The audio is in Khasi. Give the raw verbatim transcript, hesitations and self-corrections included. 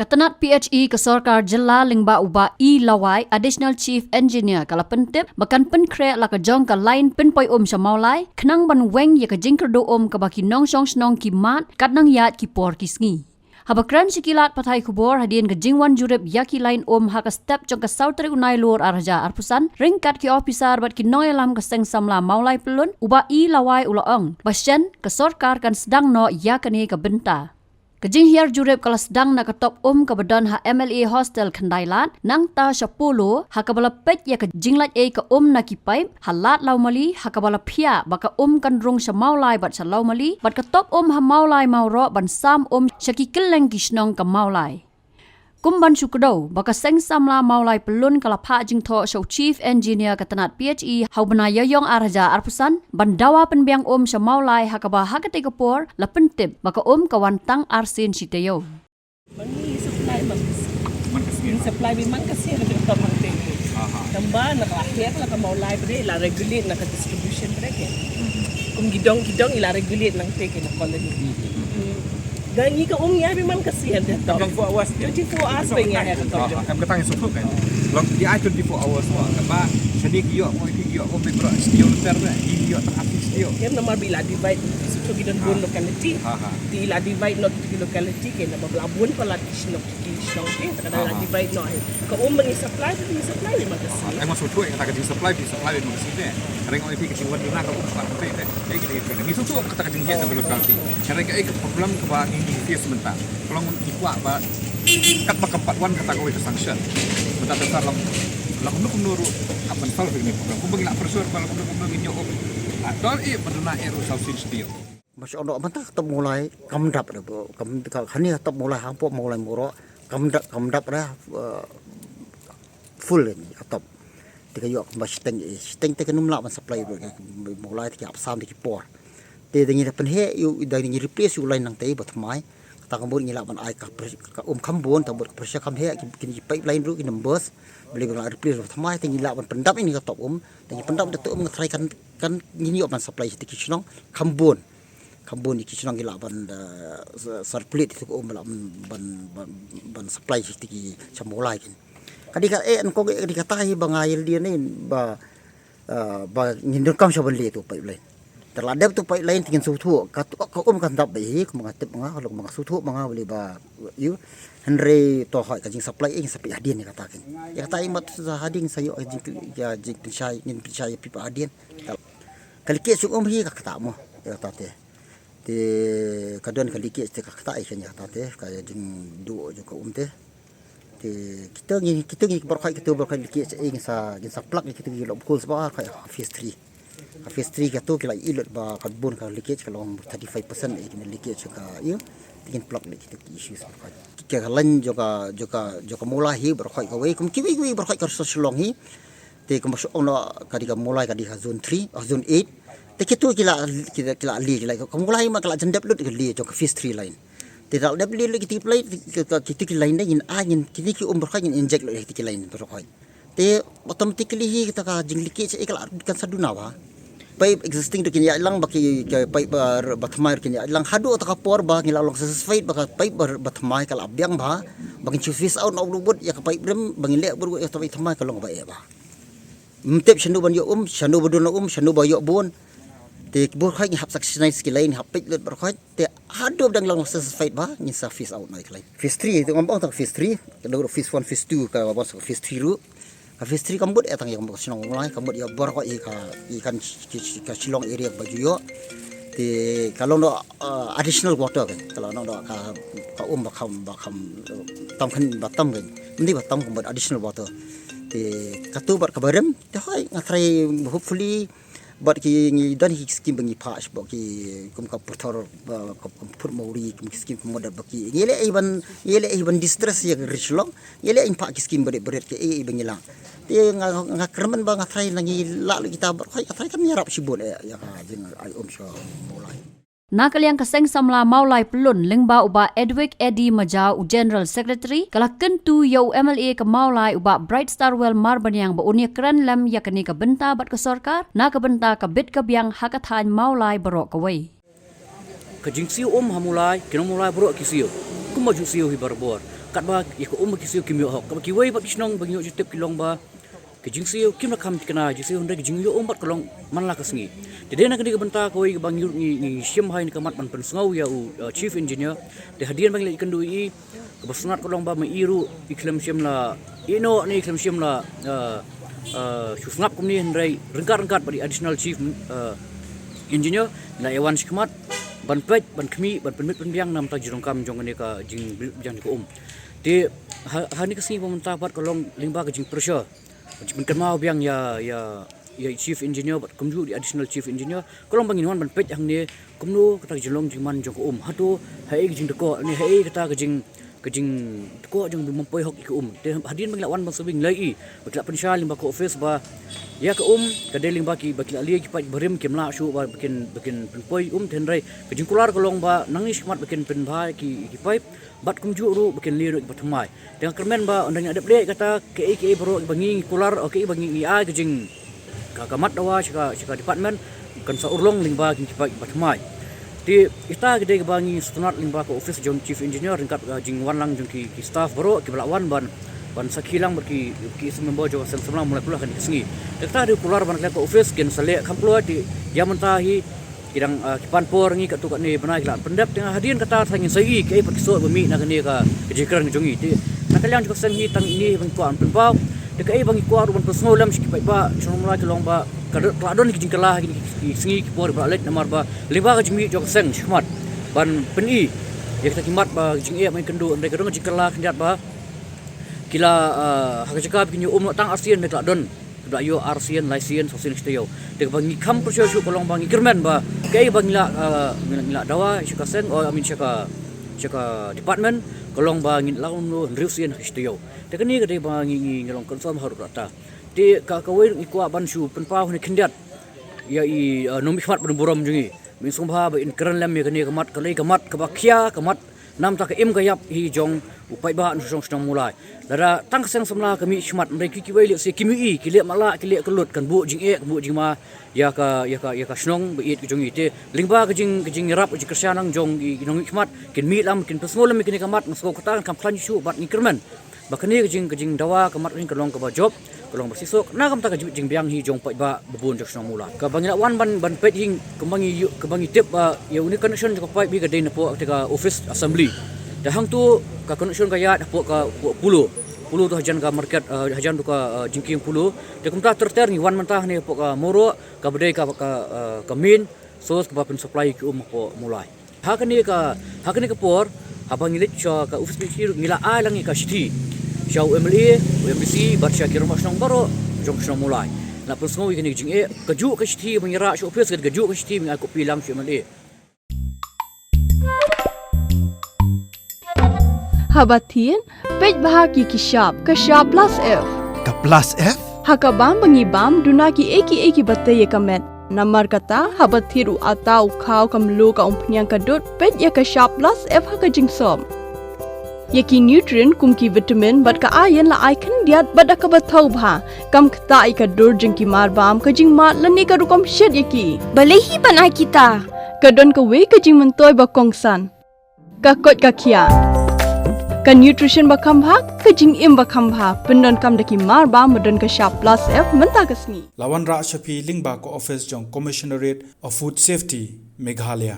Ka tnat P H E ka sorkar jylla lyngba u Bah E Lawai, Additional Chief Engineer, ka la pyntip ba kan pynkhreh la ka jong ka lain pynpoi um sha Mawlai, khnang ban weng ïa ka jingkyrduh um kaba ki nongshong shnong ki mad, katba nang ïaid ki por ki sngi. Haba kren sha ki lad pathai khubor hadien ka jingwan jurip ïa ki lain um ha ka step jong ka saw tarik u Nailur ar hajar arphew san, ryngkat ki ophisar bad ki nongïalam ka seng samla Mawlai Pyllun, u Bah E Lawai u la ong ba shen ka sorkar kan sdang noh ïa kane ka bynta. Ka jinghiar jurip ka la sdang na ka top um kaba don ha M L A Hostel Khyndailad, nangta sha Polo, ha kaba la peit ïa ka jinglait ei ka um na ki paip, ha Lad Lawmali, ha kaba la phiah ba ka um kan rung sha Mawlai bad sha Lawmali, bad ka top um ha Mawlai Mawroh ban sam um sha ki kylleng ki shnong ka Mawlai. Kum ban shu kdew ba ka seng samla Mawlai Pyllun ka la phah jingthoh sha u Chief Engineer ka tnat P H E ha u bnai Ïaïong ar hajar arphew san ban dawa pynbiang um sha Mawlai, ha kaba ha katei ka por la pyntip ba ka um ka wan tang arsien shi taïew. Man ngi supply man ka sngi. Man ka sngi. Ngi supply bi man ka sngi ka jingthoh man ka sngi. Aha. Tangba na ka heh la ka Mawlai bre la regulate na ka distribution bre ke. Kum ki dong ki dong i la regulate nangta ke na colony. Hmm. Da ngi ka um ïa bi man ka sngi ha jingthoh. Twenty-four hours. Twenty-four hours ba ngi ïa ka jingthoh. Aha. Em ka tang ïa sngewthuh kan. Long di ai twenty-four hours mo. Tangba shane ki ïoh mo, ki ïoh mo, bi bro, stio ter ne. Ki ïoh tang api stio. Em namar ba i la divide. Sngewthuh ki don bun locality. Aha. Te i la divide not ki locality ke namar ba la bun palat ki shnong. Ki shnong te, te ka dei la divide noh. Ka um ba ngi supply, ba ngi supply ïa man ka sngi. Ai, nga sngewthuh ïa kata ka jingsupply, jingsupply ïa man ka sngi te. Ka dei nga ong ïa phi ka jingwan duna ka um ka te te. Te ka dei ka ngi sngewthuh kata ka jingheh ka local te. Ka dei ka ei ka problem kaba ngi ngi face mynta. Ka long ngi kwah ba katba ka part one kata kawei ka sanction. Mynta te sa lam lam kumno kumno ruh hap ban solve ïa kane ka problem. Kumba ngi la pressure ba lam kumno kumno ngin ïoh um. Ah, dor eh ban duna eh ruh sa shin shtiew. Ba shu ong noh mynta ka top Mawlai kam dap re ba, kam, ka, kane ka top Mawlai hapoh Mawlai Mawroh kam dap, kam dap re, eh, full ni ka top. Te ka ïoh kumba shiteng, eh, shiteng te kan ym lah ban supply ruh ka Mawlai te ki ap sam te ki por. Te da ngi da pynheh ïa u, da ngi replace ïa u line nangtei ba thymmai. Kata ka mut ngi lah ban ai ka pres-, ka um kham bun, ta mut ka pressure kham heh, ki, ki, ki pipeline ruh kin ym burst. Balei ba ngi la replace ba thymmai te ngi lah ban pyndap ïa kane ka top um, te ngi pyndap da top um nga tharai kan, kan ngin ïoh ban supply sha ki shnong kham bun. Kham bun ïa ki shnong ki lah ban, eh, circulate ïa ka um, lah ban, ban, ban, ban supply sha ki sha Mawlai kin. Ka dei ka, eh, nyngkong ka dei kata hi ba nga ïa lade ne ba, eh, ba ngin donkam shuh ban leh tu pipeline. Te la dep tu pipeline te ngin sngewthuh ka tu ka um kan dap bha hi, kumba nga tip ma nga, kumba nga sngewthuh ma nga, balei ba ïa u. Hynrei to hoi ka jingsupply, eh, ngin sa peit hadien ïa kata kin. Ïa kata i mat sa hadien sa ïoh ka jing, ïa jingpynshai, ngin pynshai ïa phi pat hadien. Ka leakage jong um hi ka ktah mo, ïa kata te. Te ka don ka leakage te ka ktah ïa kane kata te, ka jingduh jong ka um te. Te kita ngi, kita ngi baroh khoit, kita baroh khoit leakage, eh, ngin sa, ngin sa plug ïa kita ngi lop kul sba khoit phase three. Ka phase three katu ki la ïohi lut ba ka bun ka leakage ka long thirty-five percent, eh, kine leakage ka, ïa. Te ngin plug lut kita ki issues baroh khoit. Ka line jong ka, jong ka, jong ka Mawlai hi baroh khoit kawei, kum kiwei kiwei baroh khoit ka Shillong hi. Te kumba shu ong noh ka dei ka Mawlai ka dei ka zone three, ah, zone eight. Te kitu ki la, ki la, ki la leh, ki la, ka Mawlai ma ka la jan dep lut ka leh jong ka phase three line. Te da la dep leh lut kiti ki line, ki, ki, kiti ki line te ngin ai, ngin, kine ki um baroh khoit ngin inject lut kiti ki line baroh khoit. Te automatically hi kata ka jingleakage eh ka la kan sa duna bha. Pipe existing ruh kin ïaid lang ba ki, ki pipe ba, ba thymmai ruh kin ïaid lang. Haduh kata ka por ba ngi la long satisfied ba ka pipe ba, ba thymmai ka la biang bha. Ba ngin shu phase out noh bun bun ïa ka pipe rim, ba ngin leh bun bun ïa ka pipe thymmai ka long ba eh bha. Ym tip shano ban ïoh um, shano ba duna um, shano ba ïoh bun. Te baroh khoit ngi hap sa scrutinize ki line, hap peit lut baroh khoit. Te haduh ba dang long satisfied bha, ngin sa phase out noh ïa ki line. Phase three, te ngam ong tang phase three, ka dei phase one, phase two, ka wan sa phase three ruh. Ka phase three kam mut ïa tang ïa ka shnong Mawlai, kam mut ïa baroh khoit ïa ka, ïa ka, ka, ka Shillong area ba ju ïoh. Te ka long noh, uh, additional water kan. Ka long noh ka, ka um ba kham, ba kham, uh, tam khan ba tam kan. Ym dei ba tam, kam mut additional water. Te katu bad kaba rim, te hoi nga tharai hopefully bad ki ngi don hi ki skim ba ngi phah sha bad ki kum ka pyrthor ba ka, ka pyrthor mawri kum ki skim kum da ba ki ngi leh hi ban, ngi leh hi ban distress ïa ka ri Shillong, ngi leh hi phah ki skim ba rit ba rit ki ei ei ba ngi lah. Te nga, nga kyrmen ba nga tharai na ngi lah lut kita bad hoi nga tharai kan ïarap shibun eh ïa ka jingai um sha Mawlai. Na ka liang ka seng samla Mawlai Pyllun lyngba u Bah Edwick Eddie Majaw u General Secretary, ka la kyntu ïa u M L A ka Mawlai u Bah Brightstarwell Marbaniang ba un ïakren lem ïa kane ka bynta bad ka sorkar, na ka bynta ka bit ka biang ha ka thaiñ Mawlai baroh kawei. Ka jingsiew um ha Mawlai, ki nong Mawlai baroh ki siew. Kumba ju siew hi barabor. Katba ïa ka um ba ki siew kim ïoh hok. Katba kiwei pat ki shnong ba ngi ïoh jingtip ki long ba ki jingsiew kim la kham thikna, jingsiew hynrei ki jingïoh um pat ka long man la ka sngi. Te dei na kane ka bynta kawei kaba ngi ruh ngi, ngi shim ha kane ka mat ban pynsngew ïa u, uh, Chief Engineer. Te hadien ba ngi la ïakynduh ïa i, kaba sngewtynnat ka long ba ma i ruh i khlem shym la, i noh ne i khlem shym la, uh, uh, shu sngap kumne, hynrei ryngkat ryngkat bad i Additional Chief, uh, Engineer la ïa wan shakhmat ban peit, ban khmih, ban pynmih pynbiang namar ka jingdonkam jong kane ka jingbiang jong ka um. Te ha, ha kane ka sngi ba mynta pat ka long lyngba ka jingpyrshah, ka jingpynkynmaw biang ïa, ïa, ïa i Chief Engineer bad kumjuh i Additional Chief Engineer, ka long ba ngin wan ban peit hangne kumno kata ka jinglong jingman jong ka um. Hato haei ka jingdkhoh ne haei kata ka jing, ka jingdkhoh jong u bym poi hok ïa ka um. Te hadien ba ngi la wan ban sngewbha ngi la ïohi ba ki la pynshai lyngba ka office ba ïa ka um ka dei lyngba ki, ba ki la leh ki paip barim, kim lah shuh ba kin, ba kin pynpoi um. Te hynrei ka jingkular ka long ba nangne shakhmat ba kin pynbha ki, ki paip bad kumjuh ruh ba kin leh ruh kiba thymmai. Te nga kyrmen ba ynda ngi la dep leh kata, kaei kaei baroh kiba ngi, ngi kular, o kaei ba ngi, ngi ai ka jing, ka, ka mat dawa sha ka, sha ka department, kan sa urlong lyngba ki paip ba thymmai. Te ita ka dei kaba ngi sngewtynnat lyngba ka office jong Chief Engineer ryngkat ka jingwan lang jong ki, ki staff baroh kiba la wan ban, ban sakhi lang bad ki, ki seng member jong ka seng samla Mawlai Polo ha kane ka sngi. Te kata dei kular ban leh ka office kin sa leh kham kloi. Te ïa mynta hi ki dang, ah, ki pan por ngi katto katne bnai ki la pyndep. Te nga hadien kata tang ngin sa ïohi kaei pat ki soh ba mih na kane ka, ka jingkren jong ngi. Te na ka liang jong ka seng hi tang ine ban kwah ban pynpaw. Te kaei ba ngi kwah ruh ban pynsngew lem sha ki paidbah shnong Mawlai ka long ba ka don, ka la don ki jingkylla ha kine ki sngi ki por ba la leit namar ba lyngba ka jingmih jong ka seng shakhmat ban pyni ïa kita ki mat ba jingeh ba ngi kynduh, hynrei ka don ka jingkylla khyndiat ba ki la, ah, ha ka jaka ba kin ïoh um noh tang arsien, hynrei ka la don kiba la ïoh arsien, laisien, sawsien shi taïew. Te kaba ngi kham pyrshah shuh ka long ba ngi kyrmen ba kaei ba ngi la, ah, ngi la, ngi la dawa sha ka seng, oh, I mean sha ka, sha ka department, ka long ba ngin la um noh hynriew sien ha shi taïew. Te kane ka dei ba ngi, ngi, ngi long concern ha ruh kata. Te ka, kawei ngi kwah ban shu pynpaw hangne khyndiat ïa i, ah, nongmihkhmat ba don burom jong ngi. Ba in sngewbha ba in kren lem ïa kane ka mat, ka dei ka mat kaba khia, ka mat namar ka im ka ïap hi jong u paidbah nongshong shnong Mawlai. Lada tang ka seng samla ka mih shakhmat, hynrei ki, kiwei lehse kim ïohi, ki leh matlah, ki leh kyllut, kan buh jingeh, kan buh jingma ïa ka, ïa ka, ïa ka shnong ba ïeit ka jong ngi. Te lyngba ka jing, ka jingïarap, ka jingkyrshan lang jong i, i nongmihkhmat, kin mih lang, kin pynsngew lem ïa kane ka mat. Nga sngew kata kan kham khlaiñ shuh bad ngi kyrmen ba kane ka jing, ka jingdawa ka mat ka long kaba jop, ka long ba shisha. Na ka bynta ka jingbiang hi jong paidbah ba bun jong shnong Mawlai. Kaba ngi la wan ban, ban peit hi, kaba ngi ïoh, kaba ngi tip ba ïa une connection jong ka paip hi ka dei napoh ka office assembly. Te hangto ka connection ka ïaid hapoh ka, hapoh Polo. Polo to hajan ka market, eh, hajan to ka, eh, jingkieng Polo. Te kumta ter ter ngi wan mynta hangne hapoh ka Mawroh, kaba dei ka, ka, eh, ka main source kaba pynsupply ki um hapoh Mawlai. Ha kane ka, ha kane ka por, haba ngi leit sha ka office ministry ruh ngi la ai lang ïa ka shithi sha u M L A, u M D C, bad sha ki rangbah shnong baroh jong shnong Mawlai. La pynsngew ïa kane ka jingeh, kajuh ka shithi ba ngi rah sha office, kajuh ka shithi ba ngi ai copy lang sha u M L A. Haba thied, peit bha ki, ki shap, ka shap plus F. Ka plus F? Ha ka bam ba ngi bam, duna kiei kiei kiba tei ïa ka met. Namar kata, haba thied u atta, u khaw, ka mluh, ka umphniang, ka dud, peit ïa ka shap plus F ha ka jingsop. Ïa ki nutrient kum ki vitamin bad ka iron la ai khyndiat bad da kaba thaw bha. Kam ktah ïa ka dur jong ki mar bam, ka jingmad lane ka rukom shet ïa ki. Balei hi ban ai kita? Ka don kawei ka jingmyntoi ba kongsan. Ka koit ka khiah. Ka nutrition ba kham bha, ka jingim ba kham bha. Pyndonkam da ki mar bam ba don ka shap plus F mynta ka sngi. La wanrah sha phi lyngba ka office jong Commissionerate of Food Safety, Meghalaya.